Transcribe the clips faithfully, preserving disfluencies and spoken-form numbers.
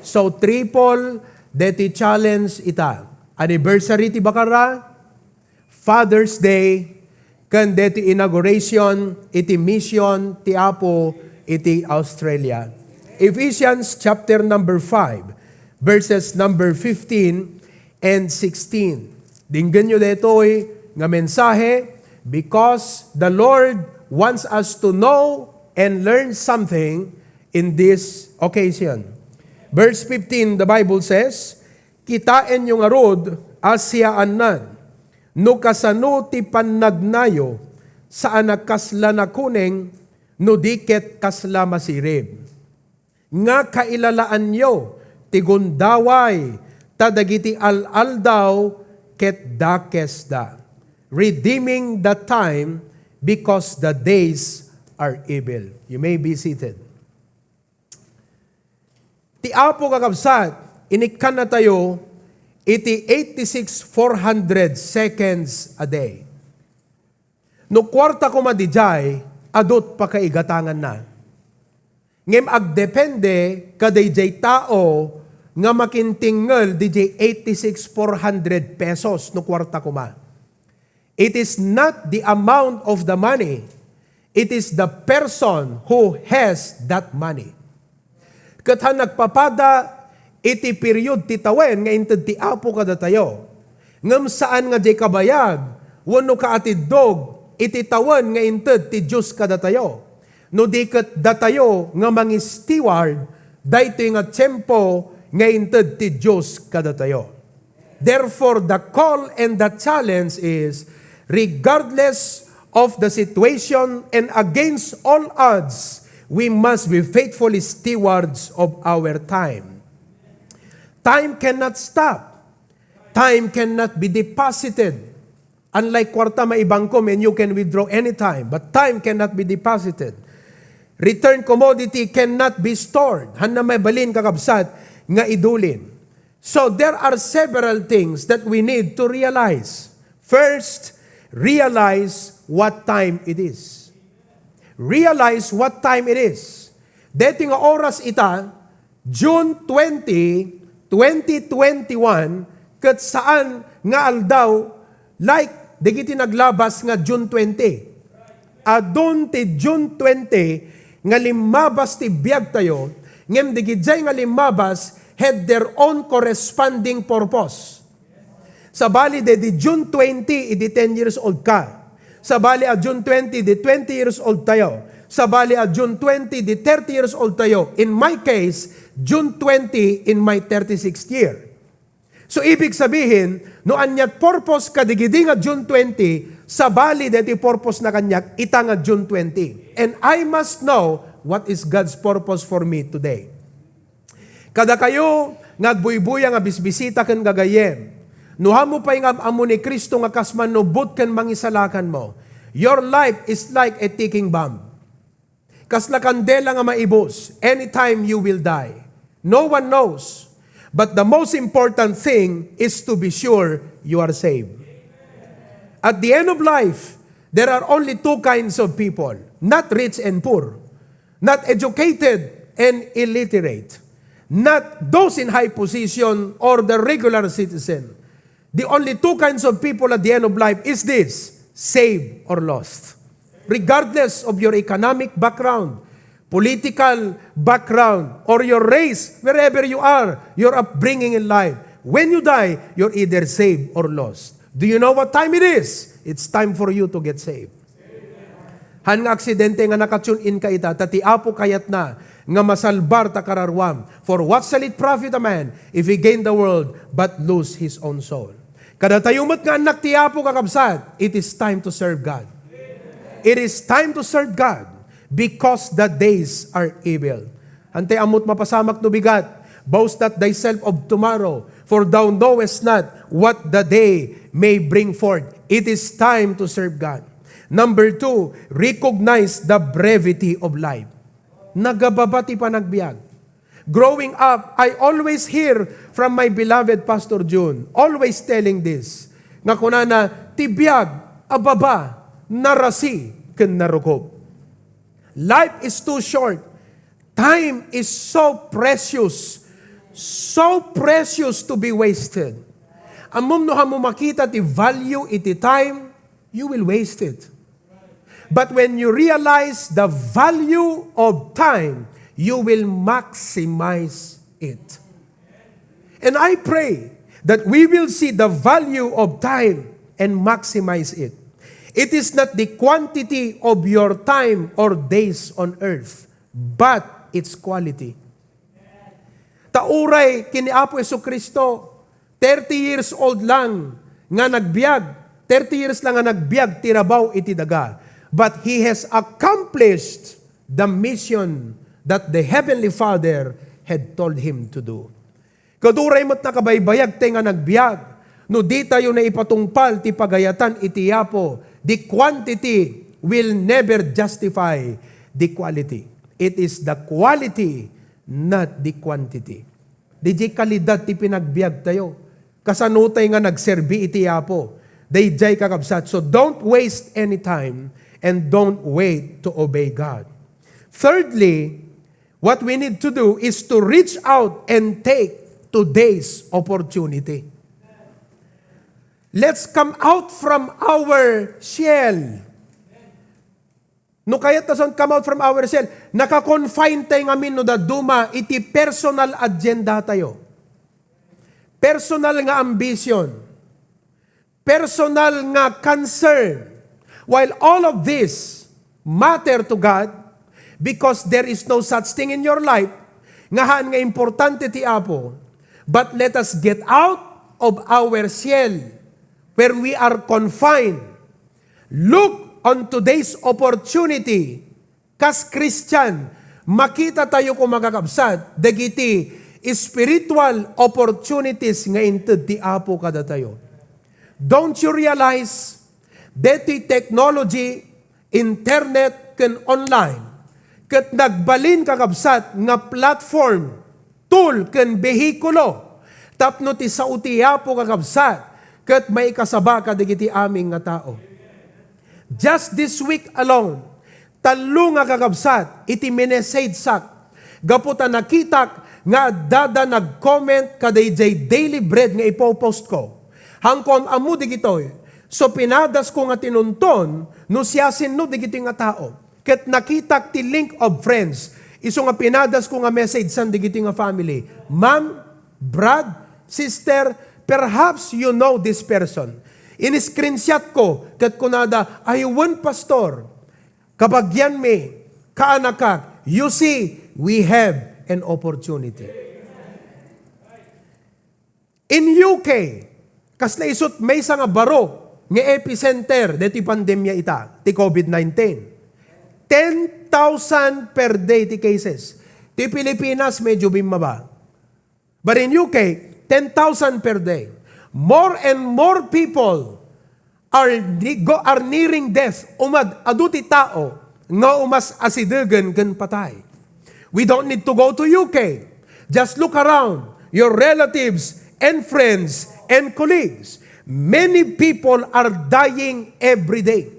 So, triple deti challenge ita. Anniversary ti bakarra, Father's Day, ken deti inauguration iti mission ti Apo iti Australia. Ephesians chapter number five, verses number fifteen and sixteen. Dinggenyo detoy nga mensahe, because the Lord wants us to know and learn something in this occasion. Verse fifteen, the Bible says, "Kitaenyo ngarud a siaannan no kasano ti pannagnayo, saan a kasla nakuneng, no di ket kasla masirib. Nga kailalaanyo ti gundaway, ta dagiti al-aldaw ket dakesda. Redeeming the time, because the days are evil." You may be seated. Ti Apo, kakabsat, inikkannatayo iti eighty-six four hundred seconds a day. No kuarta koma didiay, adut pakaigatanganna. Ngem agdepende kadaydiay tao nga makintingngel didiay eighty-six four hundred pesos no kuarta koma. It is not the amount of the money, it is the person who has that money. Ket han nagpapada iti period ti tawen nga inted ti Apo kadatayo, ngem saan nga diay kabayag wenno kaatiddog iti tawen nga inted ti Dios kadatayo, no di ket datayo nga mangi-steward daytoy nga tiempo nga inted ti Dios kadatayo. Therefore, the call and the challenge is, regardless of the situation and against all odds, we must be faithfully stewards of our time. Time cannot stop. Time cannot be deposited. Unlike kuarta, maibangkom and you can withdraw anytime, but time cannot be deposited. Return commodity cannot be stored. Hanna mabalin, kakabsat, nga idulin. So there are several things that we need to realize. First, realize what time it is. Realize what time it is. Deti nga oras ita, June twenty, twenty twenty-one, ket saan nga aldaw like dagiti naglabas nga June twenty. Adun ti June twenty nga limmabas ti biagtayo, ngem dagidiay nga limmabas had their own corresponding purpose. Sabali daydi June twenty, idi ten years old ka. Sabali a June twenty, di twenty years old tayo. Sabali a June twenty, di thirty years old tayo. In my case, June twenty in my thirty-sixth year. So, ibig sabihin, no aniat purpose kadigidi nga June twenty, sabali deti purpose na kaniak ita nga June twenty. And I must know what is God's purpose for me today. Kadakayo nga agbuybuya nga bisbisita ken gagayyem, no ammo pay nga am-ammo ni Cristo nga kas mannubot ken mangisalakanmo, your life is like a ticking bomb. Kasla kandela nga maibus, anytime you will die. No one knows. But the most important thing is to be sure you are saved. At the end of life, there are only two kinds of people, not rich and poor, not educated and illiterate, not those in high position or the regular citizen. The only two kinds of people at the end of life is this: saved or lost. Regardless of your economic background, political background, or your race, wherever you are, your upbringing in life, when you die, you're either saved or lost. Do you know what time it is? It's time for you to get saved. Han nga aksidente nga naka-tune in ka ita, ta ti Apo kayatna nga masalbar ta kararuam. For what shall it profit a man if he gain the world but lose his own soul? Kadatayo met nga annak ti Apo, kakabsat, it is time to serve God. It is time to serve God because the days are evil. Antay ammot mapasamak no bigat. Boast not thyself of tomorrow, for thou knowest not what the day may bring forth. It is time to serve God. Number two, recognize the brevity of life. Nagababa ti panagbiag. Growing up, I always hear from my beloved Pastor Jun, always telling this, nga kunana, ti biag a baba, narasi, ken narukob. Life is too short. Time is so precious. So precious to be wasted. Ammom no haanmo makita ti value iti time, you will waste it. But when you realize the value of time, you will maximize it. And I pray that we will see the value of time and maximize it. It is not the quantity of your time or days on earth, but its quality. Ta uray ken ni Apo Jesu-Cristo, thirty years old lang nga nagbiag, thirty years lang nga nagbiag ti rabaw iti daga. But he has accomplished the mission that the Heavenly Father had told him to do. Ket uray met nakabaybayag tay nga nagbiag, no di tayo naipatungpal ti pagayatan iti Apo, the quantity will never justify the quality. It is the quality, not the quantity. Diay kalidad ti panagbiag tayo. Kasano tay nga nagserbi iti Apo? Daydiay, kakabsat. So don't waste any time and don't wait to obey God. Thirdly, what we need to do is to reach out and take today's opportunity. Let's come out from our shell. No kayat ta son come out from our shell, naka-confine tay ngamin no dadduma iti personal agenda tayo. Personal nga ambition. Personal nga concern. While all of this matter to God, because there is no such thing in your life nga haan nga importante ti Apo, but let us get out of our shell where we are confined. Look on today's opportunity. Kas Christian, makita tayo koma, kakabsat, dagiti spiritual opportunities nga inted ti Apo kadatayo. Don't you realize that the technology, internet, ken online, ket nagbalin, kakabsat, nga platform, tool ken behikulo tapno ti sao ti Apo, kakabsat, ket maikasaba kadagiti amin nga tao. Just this week alone, tallo nga kakabsat iti minessageak gapu ta nakitak nga addada nag-comment kadaydiay Daily Bread nga ipo-post ko. Haanko am-ammo digitoy, so pinadasko nga tinunton no siasino digitoy nga tao. Ket nakitak ti link of friends. Isu nga pinadasko nga message san digitoy nga family. Ma'am, brad, sister, perhaps you know this person. In-screenshot ko, ket kunada, "Ay wen, Pastor, kabagianmi, kaanakak, you see, we have an opportunity." In U K, kasla isut maysa nga baro nga epicenter deti pandemia ita, ti COVID nineteen. Ten thousand per day ti cases. Ti Pilipinas, medyo bimmaba. But in U K, ten thousand per day. More and more people are, ni-, go, are nearing death. Umad, adu ti tao nga umas asidegen ken patay. We don't need to go to U K. Just look around your relatives and friends and colleagues. Many people are dying every day.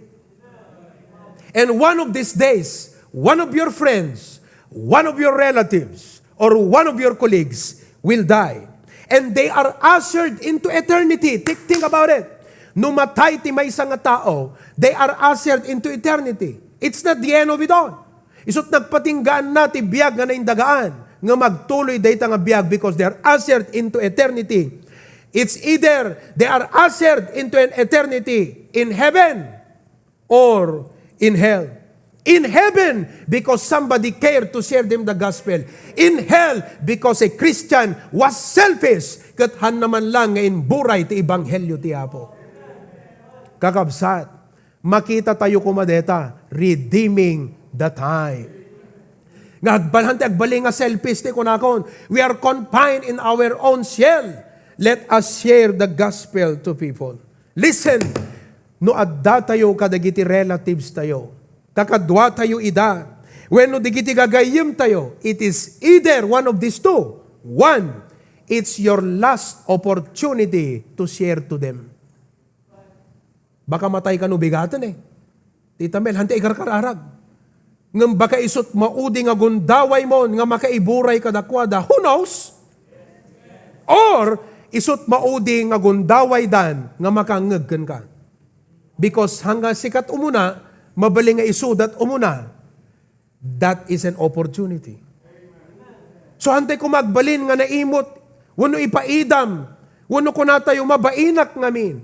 And one of these days, one of your friends, one of your relatives, or one of your colleagues will die. And they are ushered into eternity. Think, think about it. No matay ti maysa nga tao, they are ushered into eternity. It's not the end of it all. Isut nagpatinggaanna ti biag nga naindagaan, nga magtuloy dayta nga biag because they are ushered into eternity. It's either they are ushered into an eternity in heaven or in hell. In heaven, because somebody cared to share them the gospel. In hell, because a Christian was selfish, ket haanna man lang nga imburay ti ebanghelio ti Apo. Kakabsat, makita tayo koma deta, redeeming the time. Nga agbalhan ti agbalin nga selfish ti kunakon, we are confined in our own shell. Let us share the gospel to people. Listen, no adda tayo kadagiti relatives tayo, kakadua tayo ida, wenno dagiti gagayyem tayo, it is either one of these two. One, it's your last opportunity to share to them. Baka matay ka no bigaten eh. Ti tamel, hanta ikarkararag. Ngem baka isut maudi nga gundaway mon nga makaiburay kadakuada. Who knows? Or, isut' maudi nga gundawaydan nga makangngeg kenka. Because hanggang sika ti umuna, mabalin nga isuda ti umuna. That is an opportunity. So, hantay koma agbalin nga naimot, wenno ipaidam, wenno kunatayo, mabainak ngamin.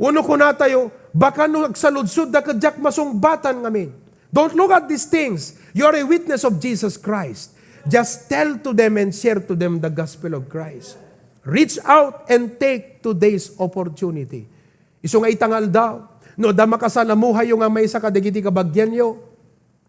Wenno kunatayo, baka no agsaludsodda ket diak masungbatan ngamin. Don't look at these things. You are a witness of Jesus Christ. Just tell to them and share to them the gospel of Christ. Reach out and take today's opportunity. Isu nga ita nga aldaw, no adda makasalamuhayo nga maysa kadagiti kabagianyo,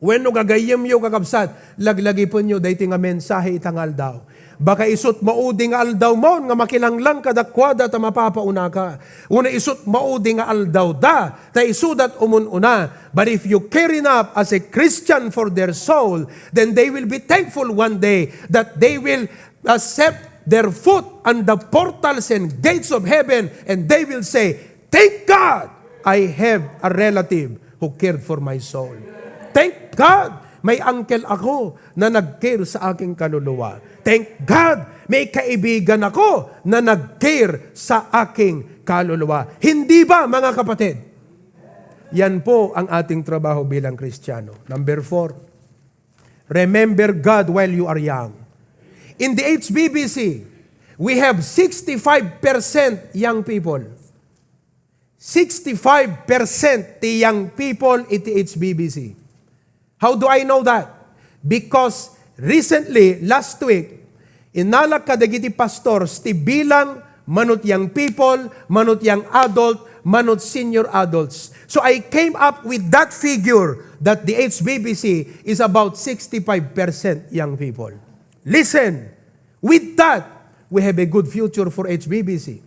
wenno gagayyemyo, kakabsat, laglagipenyo daytoy nga mensahe ita nga aldaw. Baka isut' maudi nga aldaw mon nga makilanglang kadakuada ta mapapaunaka. Wenno isut' maudi nga aldawda ta isuda ti umun-una. But if you care enough as a Christian for their soul, then they will be thankful one day that they will, uh, set their foot on the portals and gates of heaven, and they will say, "Thank God, I have a relative who cared for my soul. Thank God, may uncle ako na nag-care sa aking kaluluwa. Thank God, may kaibigan ako na nag-care sa aking kaluluwa." Hindi ba, mga kapatid? Yan po ang ating trabaho bilang Kristiyano. Number four, remember God while you are young. In the H B B C, we have sixty-five percent young people. Sixty-five percent ti young people iti H B B C. How do I know that? Because recently, last week, inalak kadagiti pastors ti bilang manut young people, manut young adult, manut senior adults. So I came up with that figure that the H B B C is about sixty-five percent young people. Listen, with that, we have a good future for H B B C.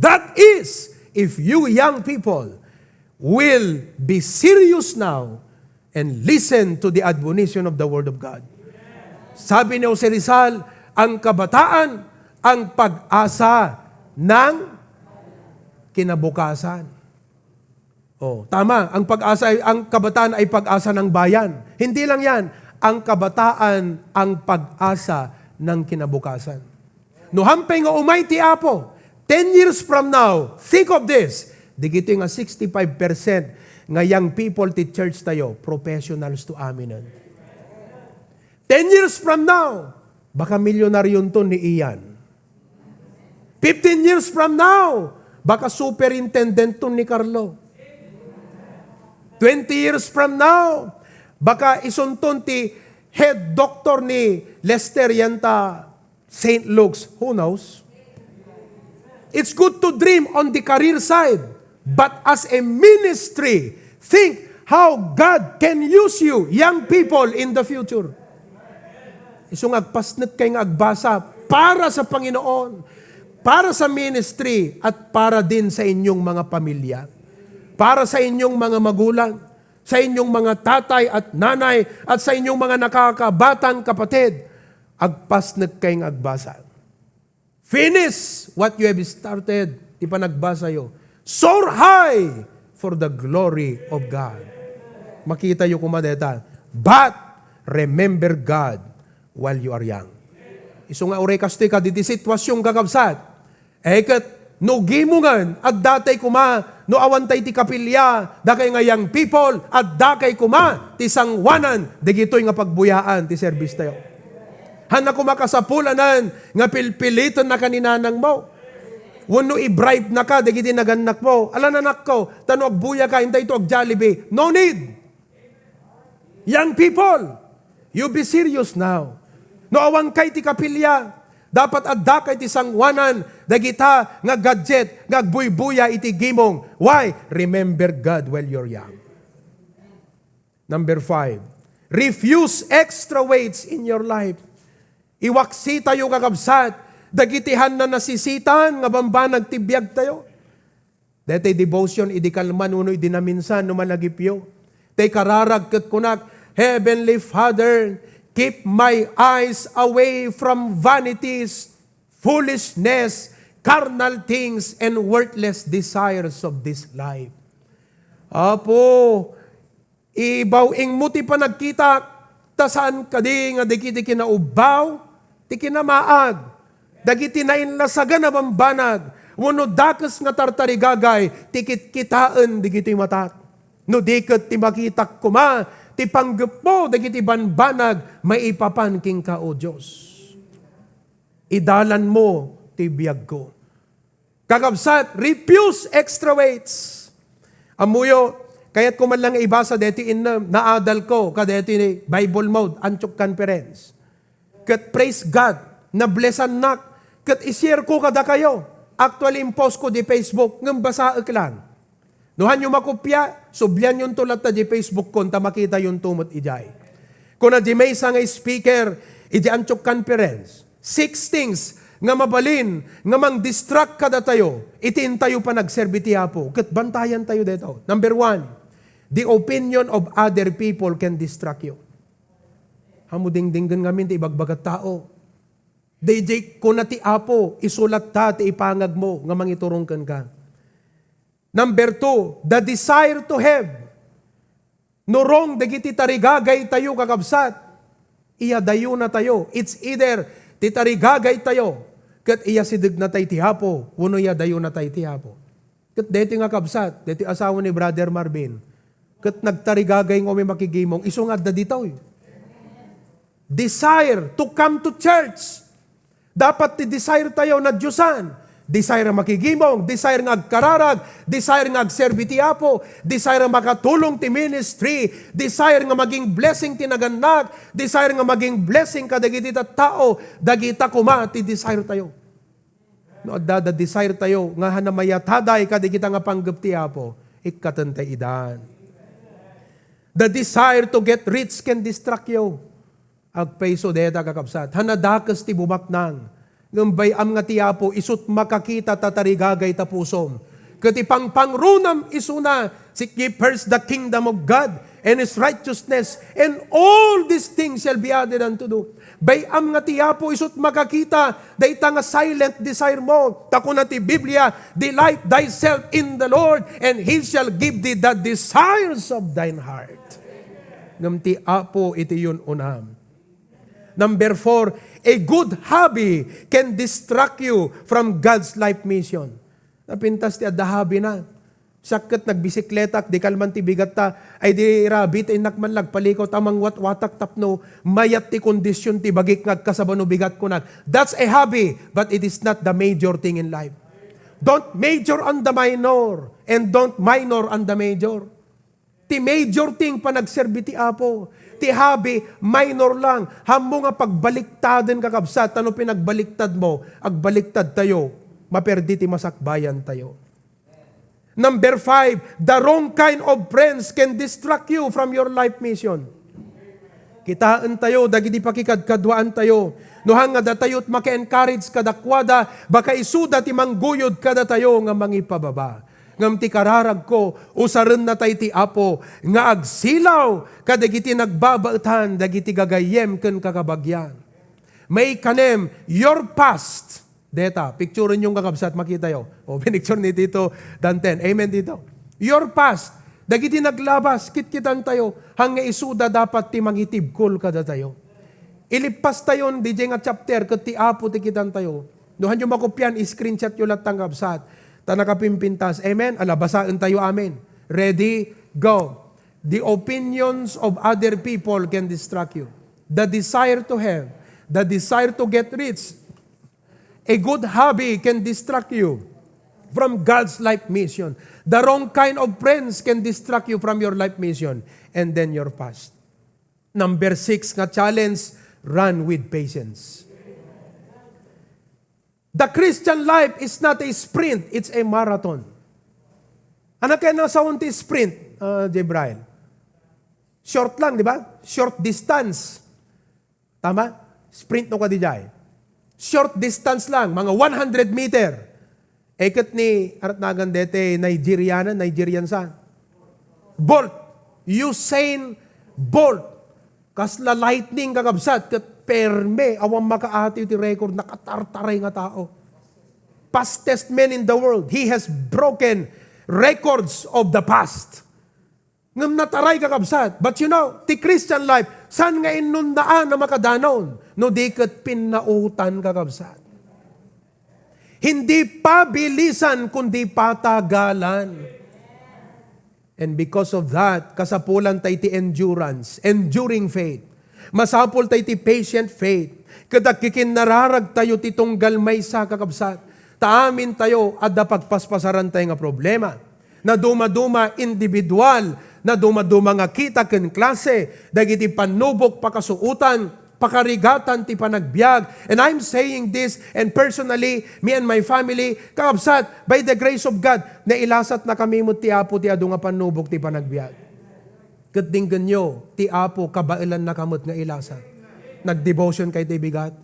That is, if you young people will be serious now and listen to the admonition of the Word of God. Sabi ni Jose Rizal, "Ang kabataan, ang pag-asa ng kinabukasan." Oh, tama, ang pag-asa ay, ang kabataan ay pag-asa ng bayan. Hindi lang yan, ang kabataan ang pag-asa ng kinabukasan. No, hampay nga umay ti Apo, ten years from now, think of this, digitoy nga sixty-five percent nga young people ti church tayo, professionals to amin. Ten years from now, baka milyonaryo ton ni Ian. Fifteen years from now, baka superintendent ton ni Carlo. Twenty years from now, baka isunton ti head doctor ni Lester yan ta Saint Luke's. Who knows? It's good to dream on the career side, but as a ministry, think how God can use you, young people, in the future. Isu nga agpasnek kay nga agbasa para sa Panginoon, para sa ministry, at para din sa inyong mga pamilya, para sa inyong mga magulang, sa inyong mga tatay at nanay, at sa inyong mga nakakabatang kapatid. Agpasnek kay nga agbasa. Finish what you have started. Ti panagbasayo, soar high for the glory of God. Makitayo koma deta. But remember God while you are young. Isu nga uray kastoy kaditi sitwasyon, kakabsat. Eh, ket no gimongen, addatay koma, no awantay ti kapilya, dakay nga young people, addakay koma ti sangoanan dagitoy nga pagbuyaan ti serbis tayo. Hanna koma kasapulanan nga pilpilitennaka ni nanangmo. Wenno i-bribe naka dagiti nagannakmo. Ala, nanakko, ta no agbuyaka, intay to ag-Jollibee. No need. Young people, you be serious now. No awankay ti kapilya, dapat addakay ti sangoanan dagita nga gadget nga agbuybuya iti gimong. Why? Remember God while you're young. Number five, refuse extra weights in your life. Iwaksitayo, kakabsat, dagiti hanna nasisitan nga bambanag ti biagtayo. Daytoy devotion idi kalman wenno idi naminsan no malagipyo. Tay kararag ket kunak, "Heavenly Father, keep my eyes away from vanities, foolishness, carnal things, and worthless desires of this life." Apo, ibaw-ingmo ti panagkitak, ta saan kadi nga dagiti kinaubbaw ti kinamaag. Dagiti nainlasagan a bambanag, wenno dakes nga tartarigagay ti kitkitaen dagitoy matak. No di ket ti makitak koma ti panggepmo dagiti bambanag maipapan kenka, O Dios. Idalanmo ti biagko. Kakabsat, refuse extra weights. Ammoyo, kayatko man lang nga ibasa deti innem, naadalko kadeti Bible Mode, Antioch Conference. Ket praise God, nablesannak, ket i-share ko kadakayo. Actually, impost ko di Facebook, ngem basaek lang. No hanyo makopia, sublianyonto latta di Facebook kon ta makitayonto met idiay. Kuna di maysa nga speaker iti Antioch Conference, six things nga mabalin nga mang-distract kadatayo iti intayo panagserbi ti Apo, ket bantayantayo dayta. Number one, the opinion of other people can distract you. Ammo dingdinggen ngamin ti ibagbaga tao. Daydiay kuna ti Apo, isu latta ti ipangagmo nga mangiturong kenka. Number two, the desire to have. No wrong dagiti tarigagaytayo, kakabsat, iyadayonatayo. It's either ti tarigagaytayo ket iyasidegnatay ti Apo wenno iyadayonatay ti Apo. Ket daytoy nga kabsat, daytoy asawa ni Brother Marvin, ket nagtarigagay nga umay makigimong, isu nga adda ditoy. Desire to come to church. Dapat ti desire tayo nadiosan. Desire nga makigimong, desire nga agkararag, desire nga agserbi ti Apo, desire nga makatulong ti ministry, desire nga maging blessing ti nagannak, desire nga maging blessing kadagiti tattao, dagita koma ti desire tayo. No adda da desire tayo nga hana mayataday kadagita nga panggep ti Apo, ikkatentay idan. The desire to get rich can distract you. Agpayso dayta, kakabsat. Hana dakes ti bumaknang. Ngem bay-am nga ti Apo, isut makakita ta tarigagay ta pusom. Ket ipangpangrunam isuna, seek ye first the kingdom of God and His righteousness, and all these things shall be added unto you. Bay-am nga ti Apo isut makakita dayta nga silent desire mo. Ta kuna ti Biblia, "Delight thyself in the Lord, and He shall give thee the desires of thine heart." Ngem ti Apo iti yun-unam. Number four, a good hobby can distract you from God's life mission. Napintas ti adda hobby na. Sakket nagbisikletak, di kalman ti bigatta, ay di rabi, ta innak man lagpaliko, ta mangwatwatak tapno mayat ti kondisyon ti bagik nga agkasaba no bigat kunak. That's a hobby, but it is not the major thing in life. Don't major on the minor, and don't minor on the major. Ti major thing, panagserbi ti Apo. Ti hobby, minor lang. Hammo nga pagbaliktaden, kakabsat, ta no pinagbaliktad mo, agbaliktad tayo, maperdi ti masakbayan tayo. Number five, the wrong kind of friends can distract you from your life mission. Kitaen tayo, dagiti pakikadkaduaan tayo. No hanga datayo et maka-encourage kadakuada, baka isuda ti mangguyod kadatayo nga mangipababa. Ngem ti kararagko, usarennatay ti Apo nga agsilaw kadagiti nagbabaetan dagiti gagayyem ken kakabagian. Maikanem, your past. Deta, picturenyo nga kabsat, makitayo. O, pinicture ni Tito Danten. Amen, Tito. Your past. Dagiti naglabas, kitkitantayo, hangga isuda dapat ti mangitibkol kadatayo. Ilippastayon, D J nga chapter, ket ti Apo ti kitantayo. No hanyo makopian, screenshot yo latta nga kabsat. Ta nakapimpintas. Amen? Ala, basaentayo. Amen. Ready? Go. The opinions of other people can distract you. The desire to have, the desire to get rich, a good hobby can distract you from God's life mission. The wrong kind of friends can distract you from your life mission. And then your past. Number six nga challenge, run with patience. The Christian life is not a sprint, it's a marathon. Ano kaya nasaon ti sprint, uh, Jebrail? Short lang, di ba? Short distance. Tama? Sprint no kadi jay. Short distance lang, mga one hundred meter. Eket ni, arat nagan dete, Nigeriana, Nigerian sa? Bolt. Usain Bolt. Kasla lightning kakabsat, ket perme, awan makaatiw ti record, nakatartaray nga tao. Fastest man in the world. He has broken records of the past. Ngem nataray, kakabsat. But you know, ti Christian life, saan nga innundaan a makadanon no di ket pinnautan, kakabsat? Hindi pabilisan, kundi patagalan. And because of that, kasapulan tayo ti endurance, enduring faith. Masapul tayo ti patient faith. Ket agkikinnararag tayo ti tunggal maysa, kakabsat. Ta amin tayo, adda pagpaspasaran tayo nga problema. Nadumaduma individual, nadumaduma nga kita ken klase, dagiti pannubok, pakasuotan, pakarigatan ti panagbiag. And I'm saying this, and personally, me and my family, kakabsat, by the grace of God, nailasatnakami met ti Apo ti adu nga pannubok ti panagbiag. Ket denggenyo, ti Apo, kabaelannaka met nga ilasat. Nagdevotion kayo ti bigat?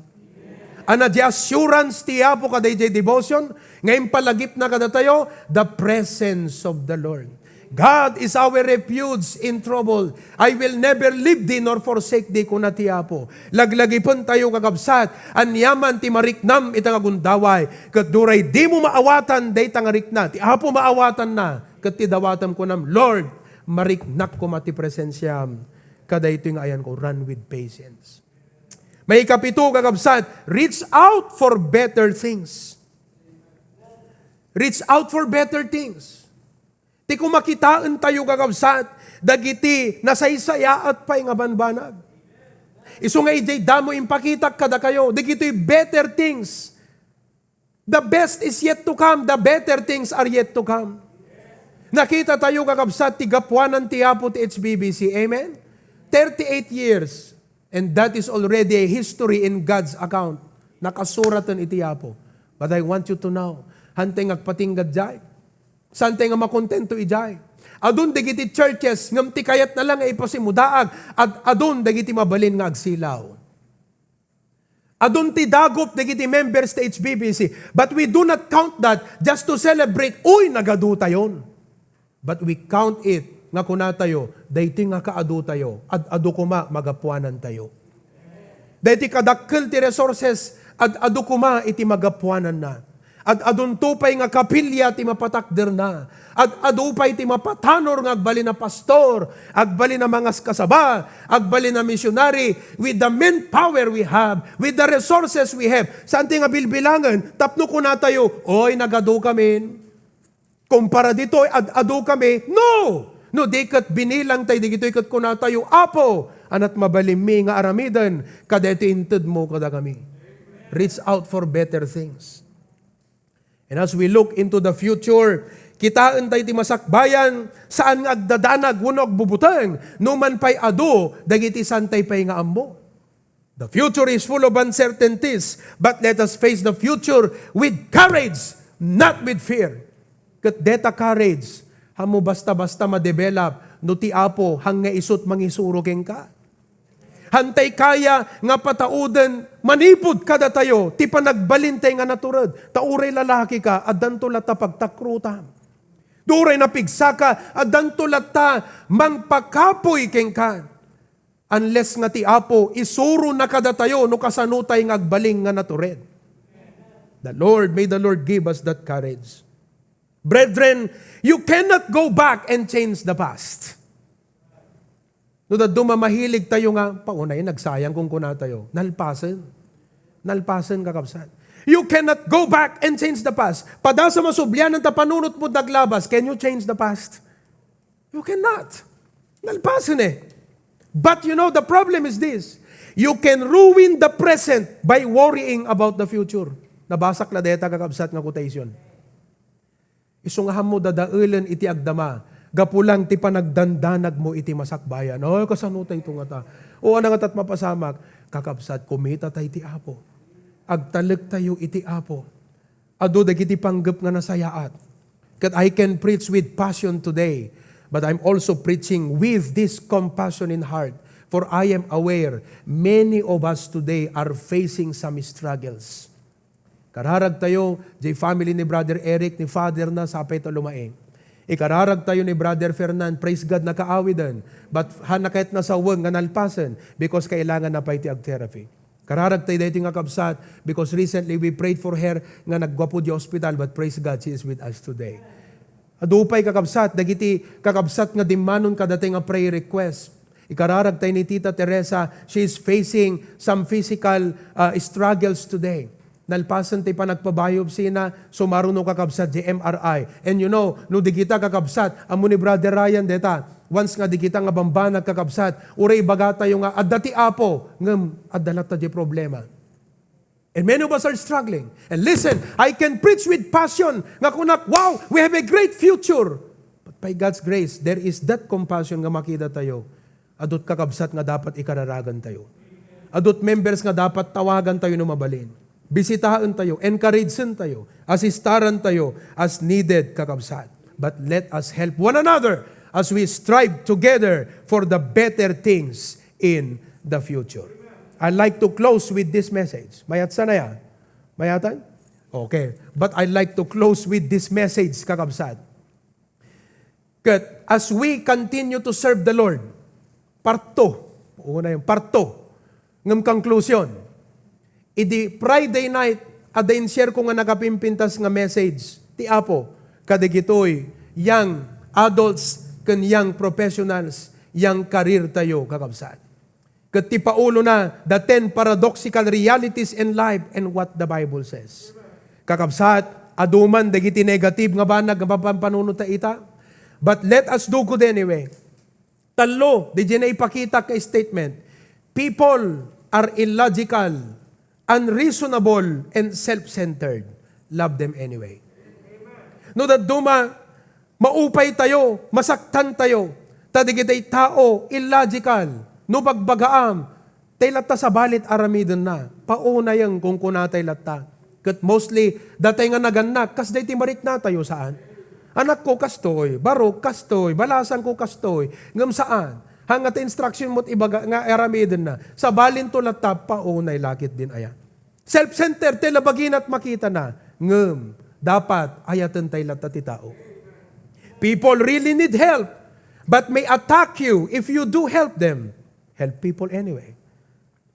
Ania ti assurance ti Apo kadaydiay devotion nga impalagipna kadatayo? The presence of the Lord. "God is our refuge in trouble. I will never leave thee nor forsake thee," kuna ti Apo. Laglagipentayo, kakabsat, aniaman ti mariknam ita nga gundaway, ket duray dimo maawatan dayta nga rikna. Ti Apo maawatanna, ket ti dawatem kunam, "Lord, mariknak koma ti presensiam kadaytoy nga ayanko." Run with patience. Maikapito, kakabsat, reach out for better things. Reach out for better things. Ti koma kitaentayo, kakabsat, dagiti nasaysayaat pay nga banbanag. Isu nga idiay damo impakitak kadakayo, dagitoy better things. The best is yet to come. The better things are yet to come. Nakita tayo, kakabsat, ti gapuanan ti Apo ti H B B C. Amen? Thirty-eight years. And that is already a history in God's account. Nakasuraten iti Apo. But I want you to know, hantay nga agpatingga jay. Santay nga makontento ijay. Adun dagiti churches, ngem ti kayatna lang nga ipasimudaag, ad-, adun dagiti mabalin nga agsilaw. Adun ti dagup dagiti members ti H B B C, but we do not count that just to celebrate, "Uy, nagadutayon." But we count it nga kunatayo, "Daytoy nga kaadutayo, ad-adu koma magapuanantayo." Daytoy kadakkel ti resources, ad-adu koma iti magapuananna. Ad-adunto pay nga kapilya ti mapatakderna. Ad-adu pay ti mapatanor nga agbalin a pastor, agbalin a mangaskasaba, agbalin a missionary, with the manpower we have, with the resources we have. Saan ti nga bilbilangen? Tapno kunatayo, "Oy, nagadu kamin." Kumpara ditoy, ad-adu kami? No! No di ket binilang tayo, digitoy ket kunatayo, "Apo, anat mabalinmi nga aramiden kadaytoy intedmo kadakami." Reach out for better things. And as we look into the future, kitaen tayo ti masakbayan, saan nga agdadanag wenno agbubuteng, no man pay adu dagiti santay pay nga ammo. The future is full of uncertainties, but let us face the future with courage, not with fear. Ket deta courage, ammo basta-basta ma-develop no ti Apo, han nga isut mangisuro kenka. Hantay kaya nga patauden manipud kadatayo ti panagbalintay nga natured. Ta uray lalaki ka, addanto latta pagtakrutam. Uray napigsaka, addanto latta mangpakapuy kenka. Unless nga ti Apo isurona kadatayo no kasanotay nga agbalin nga natured. The Lord, may the Lord give us that courage. Brethren, you cannot go back and change the past. No dadduma mahilig tayo nga, "Paunay, nagsayang," kunkuna tayo. Nalpasen. Nalpasen, kakabsat. You cannot go back and change the past. Padasa masublian ta panunot mo naglabas. Can you change the past? You cannot. Nalpasen eh. But you know, the problem is this. You can ruin the present by worrying about the future. Nabasak la deta, kakabsat, nga quotation. Isu nga ammo dadaelen iti agdama, gapu lang ti panagdandanag mo iti masakbayan. "Ay, kasano tay ito nga ta? O, ano nga tat mapasamak?" Kakabsat, kumita tay ti Apo. Agtalek tayo iti Apo. Adu dagiti panggep nga nasayaat. Ket I can preach with passion today, but I'm also preaching with this compassion in heart, for I am aware many of us today are facing some struggles. Kararag tayo, jay family ni Brother Eric, ni father na, sapay ta lumaing. Ikararag tayo ni Brother Fernan, praise God, nakaawiden. But han na ket nasaweng nga nalpasen because kailangan na pay ti ag-therapy. Kararag tayo daytoy nga kabsat because recently we prayed for her nga naggapu di hospital, but praise God, she is with us today. Adu pay, kakabsat, dagiti kakabsat nga dimmanon kadatayo nga prayer request. Ikararag tayo ni Tita Teresa, she is facing some physical, uh, struggles today. Nalpasen ti panagpa-biopsy na, sumaruno kakabsat di M R I. And you know, no di kita kakabsat, ammo ni Brother Ryan deta, once nga di kita nga bambanag kakabsat, uray ibaga tayo nga, "Adda ti Apo," ngem adda latta di problema. And many of us are struggling. And listen, I can preach with passion nga kunak, "Wow, we have a great future." But by God's grace, there is that compassion nga makita tayo. Adut kakabsat nga dapat ikararagan tayo. Adut members nga dapat tawagan tayo no mabalin. Bisitaen tayo, encourageen tayo, asistaran tayo as needed, kakabsat. But let us help one another as we strive together for the better things in the future. I like to close with this message. Mayat sana ya? Mayatan? Okay. But I like to close with this message, kakabsat. Ket as we continue to serve the Lord, part two, una yung part two, ngem conclusion, idi Friday night, adda in-share ko nga nakapimpintas nga message ti Apo, kadagitoy young adults ken young professionals, young career tayo, kakabsat. Ket ti paulona, the ten paradoxical realities in life and what the Bible says. Kakabsat, adu man dagiti negative nga banag nga mapanpanunot ta ita. But let us do good anyway. Tallo, di naipakita ka statement. People are illogical, unreasonable, and self-centered. Love them anyway. No dadduma, maupay tayo, masaktan tayo. Ta dagiti tao, illogical. No bagbagaam, tay latta sabali ti aramidenna. Paunayeng kunkunatay latta. Ket mostly, datay nga nagannak, kasdiay ti mariknatayo, saan? Anakko kastoy, barok kastoy, balasangko kastoy, ngem saan? Hanga ti instruction mo ti ibaga nga aramidenna. Sabalinto latta, paunay lakit din aya. Self-centered, ti labaginat makitana. Ngem, dapat ayaten tay latta ti tao. People really need help, but may attack you if you do help them. Help people anyway.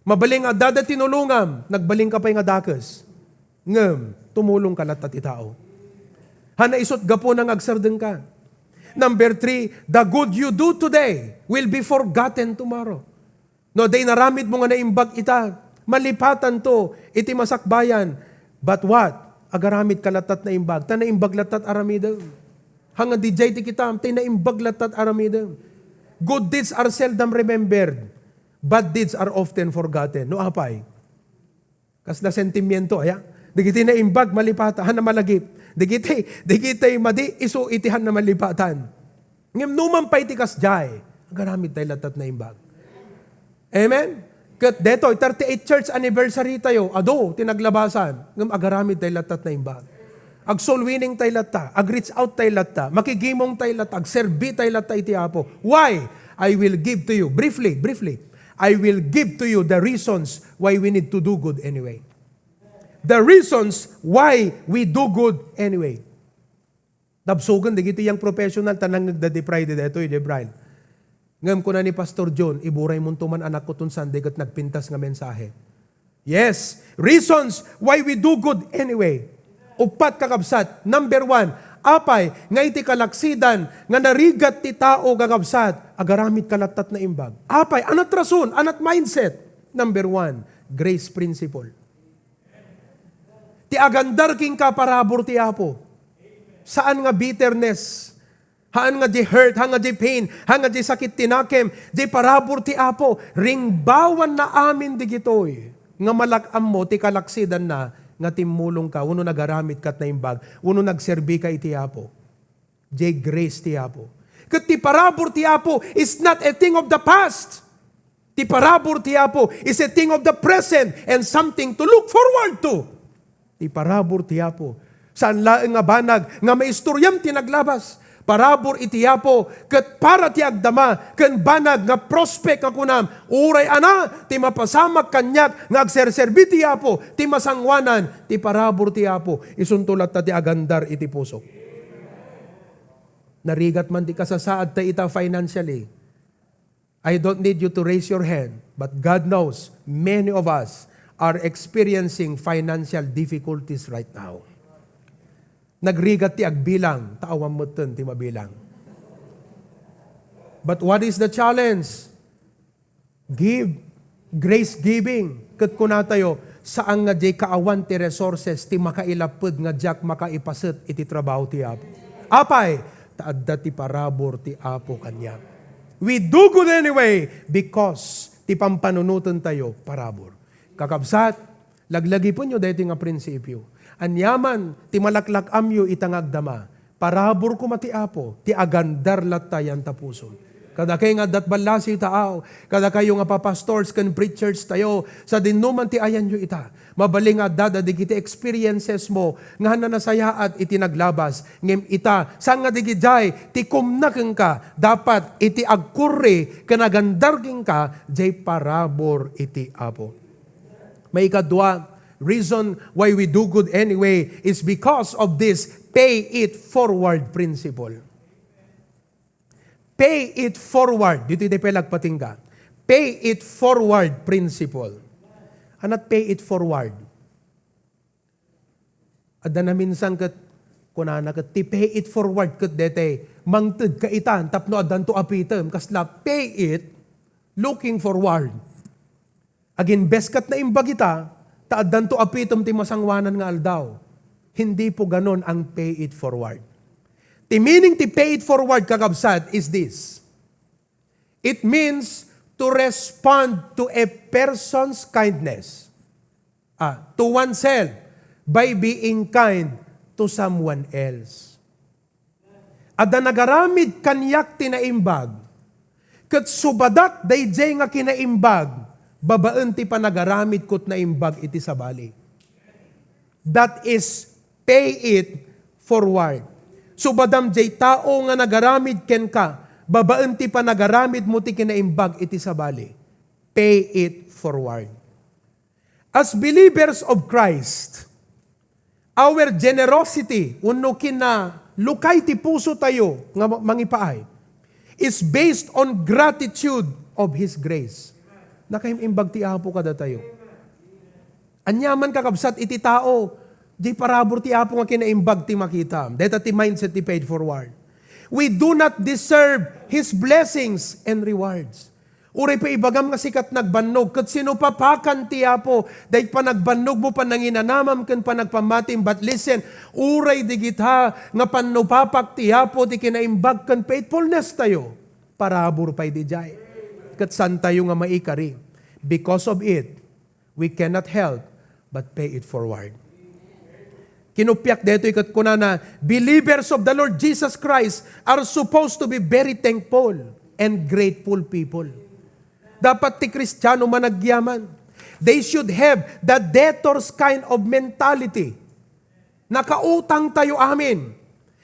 Mabalin nga adda tinulongam, nagbalin ka pay nga dakes. Ngem, tumulong ka latta ti tao. Hana isut gapuna nga agsardeng ka. Number three, the good you do today will be forgotten tomorrow. No, adda inaramid mo nga naimbag ita, malipatanto iti masakbayan. But what? Agaramid ka latta ti naimbag. Ta naimbag latta ti aramidem. Hanga didiay ti kitam, ti naimbag latta ti aramidem. Good deeds are seldom remembered. Bad deeds are often forgotten. No, apay? Kasla sentimiento, aya? Dagiti naimbag, malipatan, han na malagip. Dagiti, dagiti madi, isu iti han na malipatan. Ngem numan pay ti kasdiay, agaramid tay latta ti naimbag. Amen? Ket detoy, thirty-eight church anniversary tayo, adu ti naglabasan, ngem agaramid tay latta ti naimbag. Ag-soul winning tay latta, ag-reach out tay latta, makigimong tay latta, agserbi tay latta iti Apo. Why? I will give to you, briefly, briefly, I will give to you the reasons why we need to do good anyway. The reasons why we do good anyway. Nabsugen dagiti young professional ta nangngegda di Friday daytoy, di Brian. Ngem kuna ni Pastor John, "Iburaymonto man anakko ton Sunday ket nagpintas nga mensahe." Yes, reasons why we do good anyway. Uppat, kakabsat. Number one, apay nga iti kalaksidan nga narigat ti tao, kakabsat, agaramid ka latta ti naimbag. Apay, anat rason, anat mindset. Number one, grace principle. Ti agandar kenka, parabur ti Apo. Saan nga bitterness, haan nga di hurt, haan nga di pain, haan nga di sakit ti nakem, di parabur ti Apo. Ringbawanna amin digitoy nga malak-ammo ti kalaksidanna nga timmulongka, wenno nagaramidka ti naimbag, wenno nagserbika iti Apo. Diay grace ti Apo. Ket ti parabur ti Apo is not a thing of the past. Ti parabur ti Apo is a thing of the present and something to look forward to. Ti parabur ti Apo, saan laeng nga banag nga maistoriam ti naglabas. Parabur iti Apo ket para ti agdama ken banag nga prospect nga kunam, "Uray ania ti mapasamak kaniak nga agserserbi ti Apo, ti masangoanan ti parabur ti Apo." Isunto latta ti agandar iti pusok. Narigat man ti kasasaadta ita financially. I don't need you to raise your hand, but God knows, many of us are experiencing financial difficulties right now. Nagrigat ti agbilang, ta awan metten ti mabilang. But what is the challenge? Give. Grace giving. Ket kunatayo, Saan nga diay kaawan ti resources ti makailapped nga diak makaipaset iti trabaho ti Apo. Apay, ta adda ti parabur ti Apo kaniak. We do good anyway because ti pampanunotentayo parabur. Kakabsat, laglagipenyo daytoy nga prinsipio. Aniaman ti malaklak-amyo ita nga agdama, parabur koma ti Apo, ti agandar latta yan tapusom. Kadakayo nga addat ballasiw taaw, kadakayo nga papastors ken preachers tayo, sadinoman ti ayanyo ita. Mabalin nga adda dagiti experiences mo nga nanasayaat iti naglabas, ngem ita, saan nga digidiay ti kumna kenka, dapat iti agkurri ken agandar kenka, diay parabur iti Apo. Maikadua, reason why we do good anyway is because of this pay it forward principle. Pay it forward. Dito iti pay lagpatingga. Pay it forward principle. Anat pay it forward? Adda naminsan ket kunana ket ti pay it forward ket dete mangted ka itan tapno addanto apitem kasla pay it looking forward. Aginbes ket naimbag ita, ta addanto apitem ti masangoanan nga aldaw. Hindi po ganon ang pay it forward. Ti meaning ti pay it forward, kakabsat, is this. It means to respond to a person's kindness, ah, to oneself by being kind to someone else. Adda nagaramid kaniak ti naimbag, ket subadak daydiay nga kinaimbag babaen ti panagaramidko ti naimbag iti sabali. That is, pay it forward. Subadam diay tao nga nagaramid kenka babaen ti panagaramidmo ti kinaimbag iti sabali. Pay it forward. As believers of Christ, our generosity, wenno kinalukay ti puso tayo nga ma-, mangipaay, is based on gratitude of His grace. Nakaimbag ti Apo kadatayo. Aniaman, kakabsat, iti tao, di parabur ti Apo nga kinaimbag ti makita. Deta ti mindset ti paid forward. We do not deserve His blessings and rewards. Uray pa ibagam nga sika ti nagbannog, ket sinupapakan ti Apo, daydi panagbannogmo, pananginanamam, ken panagpammatim. But listen, uray digita nga pannupapak ti Apo ti kinaimbag ken faithfulness tayo, parabur pay diay. Ket saan tayo nga maikari. Because of it, we cannot help but pay it forward. Kinuppiak daytoy ket kunana, believers of the Lord Jesus Christ are supposed to be very thankful and grateful people. Dapat ti Kristiano managyaman. They should have the debtor's kind of mentality. Nakautang tayo amin.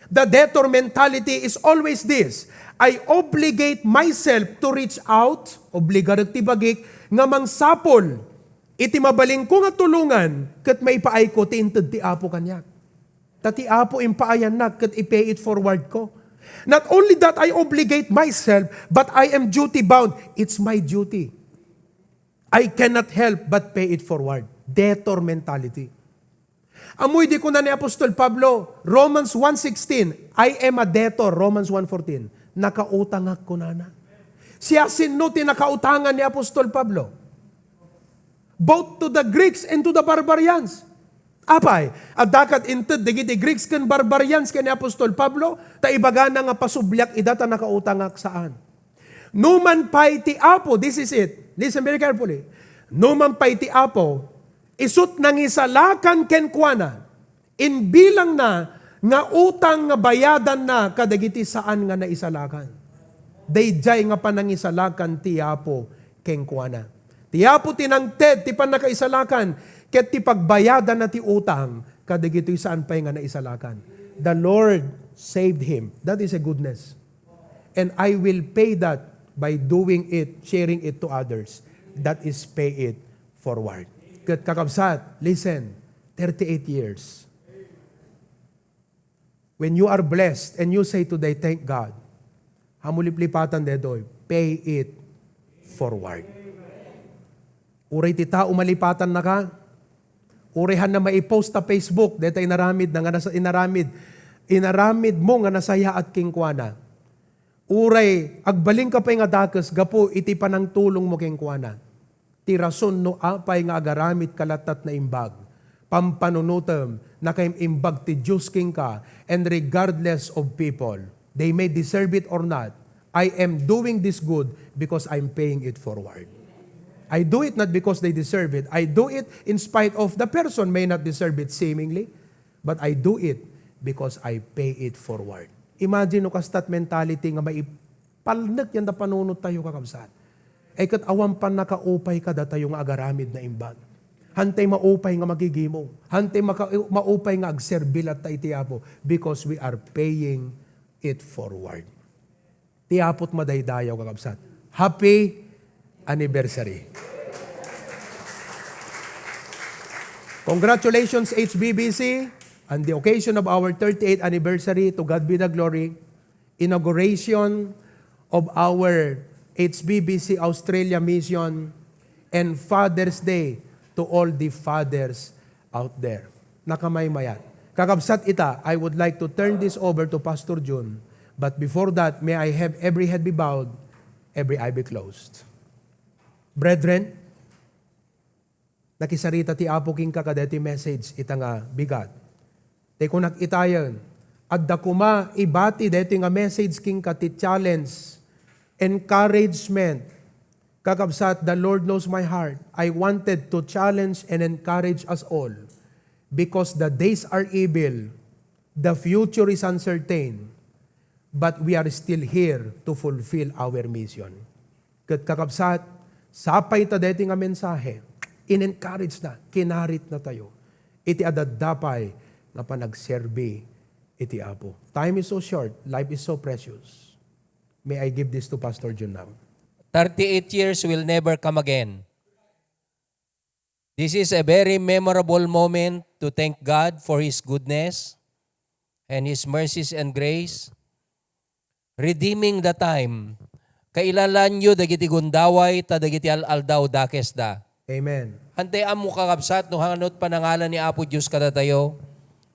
The debtor mentality is always this, "I obligate myself to reach out," obligarek ti bagik, nga mangsapol iti mabalinko nga tulongan, ket maipaayko ti inted ti Apo kaniak. Ta ti Apo impaayannak ket i-pay it forward ko. Not only that I obligate myself, but I am duty bound. It's my duty. I cannot help but pay it forward. Debtor mentality. Ammoy di kuna ni Apostol Pablo, Romans one sixteen, "I am a debtor," Romans one fourteen. "Nakautangak," kunana. Siasino ti nakautangan ni Apostol Pablo? Both to the Greeks and to the barbarians. Apay, adda ket inted dagiti Greeks ken barbarians ken ni Apostol Pablo, ta ibagana nga pasubliak ida ta nakautangak, saan. Numan pay ti Apo, this is it. Listen very carefully. Numan pay ti Apo, isut nangisalakan kenkuana, imbilangna nga utang nga bayadanna kadagiti saan nga naisalakan. Daydiay nga panangisalakan ti Apo kenkuana. Ti Apo ti nangted ti pannakaisalakan ket ti pagbayadanna ti utang kadagitoy saan pay nga naisalakan. The Lord saved him. That is a goodness. And I will pay that by doing it, sharing it to others. That is pay it forward. Ket kakabsat, listen, thirty-eight years. When you are blessed and you say today, "Thank God," ammo liplipatan daytoy, pay it forward. Uray ti tao malipatannaka, uray hanna maipost ta Facebook, dayta inaramid na nga nasa-, inaramid, inaramid mo nga nasayaat kenkuana. Uray agbalinka pay nga dakes gapu iti panangtulongmo kenkuana. ti rason no apay nga agaramidka latta ti naimbag. Pampanunotem, nakaim-imbag ti Dios kenka, and regardless of people, they may deserve it or not, I am doing this good because I'm paying it forward. I do it not because they deserve it. I do it in spite of the person may not deserve it seemingly, but I do it because I pay it forward. Imagine no kasta ti mentality nga maipalnek dayta panunot tayo, kakabsat. Ay ket awan pannakaupay kadatayo nga agaramid naimbag. Hantay maupay nga magigimong. Hantay maka-, maupay nga agserbi latta iti Apo because we are paying it forward. Ti Apo ti madaydayaw, kakabsat. Happy anniversary. Congratulations, H B B C, on the occasion of our thirty-eighth anniversary. To God be the glory. Inauguration of our H B B C Australia Mission and Father's Day to all the fathers out there. Nakamaymayat. Kakabsat ita, I would like to turn this over to Pastor Jun. But before that, may I have every head be bowed, every eye be closed. Brethren, nakisarita ti Apo kenka kadaytoy message ita nga bigat. Ti kunak itayen, adda koma ibati daytoy nga message kenka ti challenge, encouragement. Kakabsat, the Lord knows my heart. I wanted to challenge and encourage us all because the days are evil, the future is uncertain, but we are still here to fulfill our mission. Ket kakabsat, sapay ta daytoy nga mensahe, in-encourage na, kinarit na tayo iti adda pay nga panagserbi iti Apo. Time is so short, life is so precious. May I give this to Pastor Jun now? Thirty-eight years will never come again. This is a very memorable moment to thank God for His goodness and His mercies and grace. Redeeming the time. Kailalaanyo dagiti gundaway ta dagiti al-aldaw dakesda. Amen. Hantay ammo, kakabsat, no hanot panangalan ni Apo Dios kadatayo.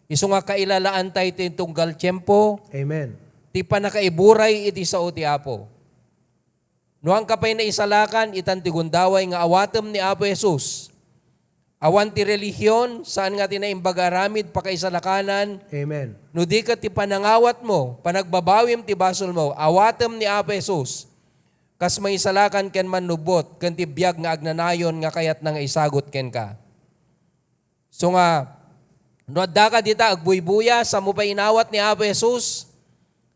Isu nga kailalaantay ti tunggal tiempo. Amen. Ti pannakaiburay iti sao ti Apo. No haanka pay naisalakan, itan ti gundaway nga awatem ni Apo Jesus. Awan ti relihion, saan nga ti naimbag a aramid pakaisalakanan. Amen. No di ket ti panangawatmo, panagbabawim ti basolmo, awatem ni Apo Jesus. Kas mangisalakan ken mannubbot, ken ti biag nga agnanayon nga kayatna nga isagut kenka. So nga, no addaka dita agbuybuya, sa mo pay inawat ni Apo Jesus,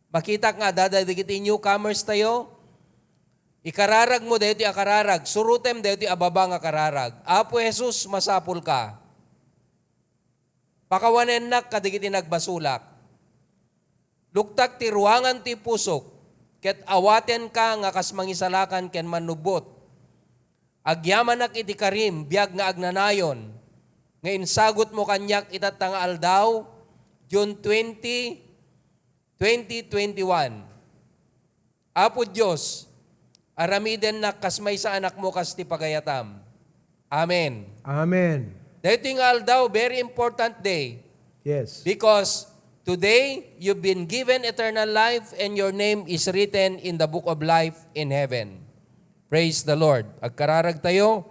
makitak nga adda dagiti newcomers tayo, ikararagmo daytoy a kararag, surotem daytoy a baba nga kararag. Apo Jesus, masapulka. Pakawanennak kadagiti nagbasolak. Luktak ti ruangan ti pusok, ket awatenka nga kas mangisalakan ken mannubbot. Agyamanak iti karim, biag nga agnanayon, nga insagutmo kaniak itatta nga aldaw, June twenty, twenty twenty-one. Apo Dios, aramidennak kas maysa a anakmo kas ti pagayatam. Amen. Amen. Daytoy nga aldaw, very important day. Yes. Because today, you've been given eternal life and your name is written in the book of life in heaven. Praise the Lord. Agkararag tayo.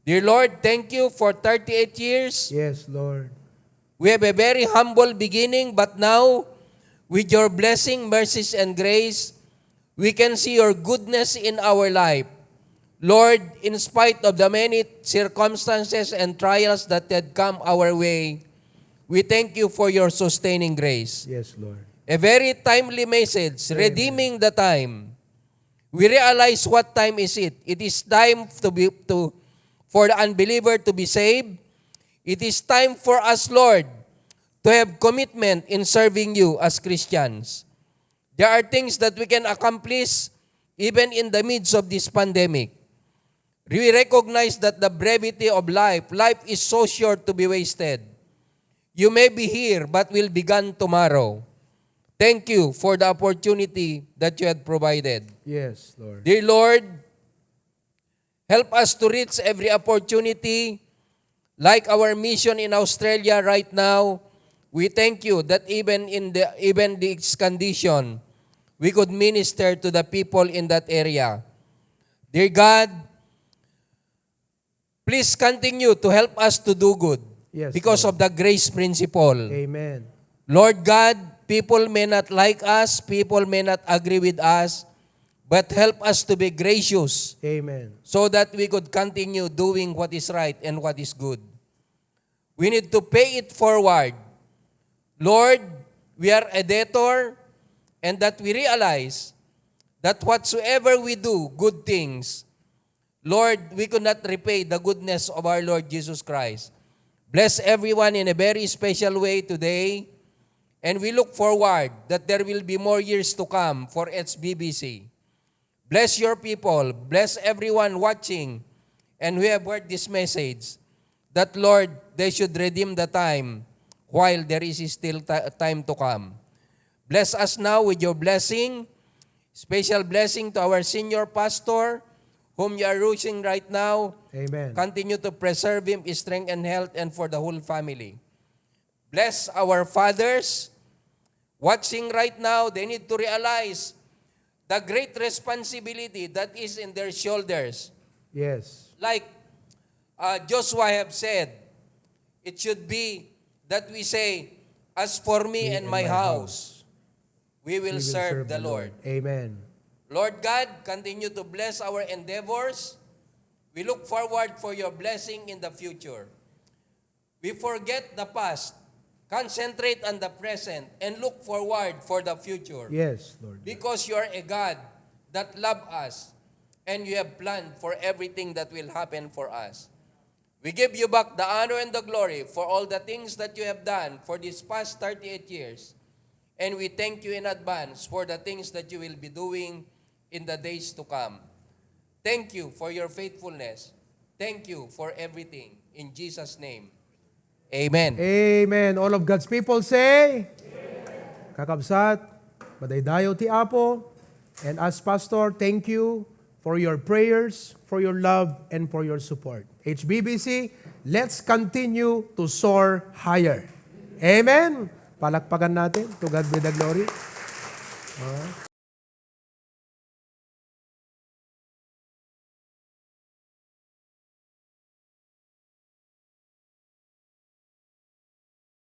Dear Lord, thank you for thirty-eight years. Yes, Lord. We have a very humble beginning, but now, with your blessing, mercies, and grace, we can see your goodness in our life. Lord, in spite of the many circumstances and trials that had come our way, we thank you for your sustaining grace. Yes, Lord. A very timely message, Amen. Redeeming the time. We realize what time is it. It is time to be, to, for the unbeliever to be saved. It is time for us, Lord, to have commitment in serving you as Christians. There are things that we can accomplish even in the midst of this pandemic. We recognize that the brevity of life, life is so short to be wasted. You may be here, but will be gone tomorrow. Thank you for the opportunity that you had provided. Yes, Lord. Dear Lord, help us to reach every opportunity, like our mission in Australia right now. We thank you that even in the, even this condition, we could minister to the people in that area. Dear God, Please continue to help us to do good Yes, because Lord. of the grace principle. Amen. Lord God, people may not like us, people may not agree with us, but help us to be gracious Amen. so that we could continue doing what is right and what is good. We need to pay it forward. Lord, we are a debtor, and that we realize that whatsoever we do, good things, Lord, we could not repay the goodness of our Lord Jesus Christ. Bless everyone in a very special way today, and we look forward that there will be more years to come for H B B C. Bless your people. Bless everyone watching and who have heard this message, that, Lord, they should redeem the time while there is still ti-, time to come. Bless us now with your blessing. Special blessing to our senior pastor, whom you are using right now. Amen. Continue to preserve him, strength, and health, and for the whole family. Bless our fathers watching right now. They need to realize the great responsibility that is in their shoulders. Yes. Like, uh, Joshua have said, it should be that we say, "As for me Me and and my my house, house, we will we will serve serve the the Lord." Lord. Amen. Lord God, continue to bless our endeavors. We look forward for your blessing in the future. We forget the past, concentrate on the present, and look forward for the future. Yes, Lord. Because you are a God that love us, and you have planned for everything that will happen for us. We give you back the honor and the glory for all the things that you have done for these past thirty-eight years. And we thank you in advance for the things that you will be doing in the days to come. Thank you for your faithfulness. Thank you for everything. In Jesus' name, amen. Amen. All of God's people say, Kakabsat, madaydayaw ti Apo. And as Pastor, thank you for your prayers, for your love, and for your support. H B B C, let's continue to soar higher. Amen. Palakpakan natin. To God be the glory. Ah.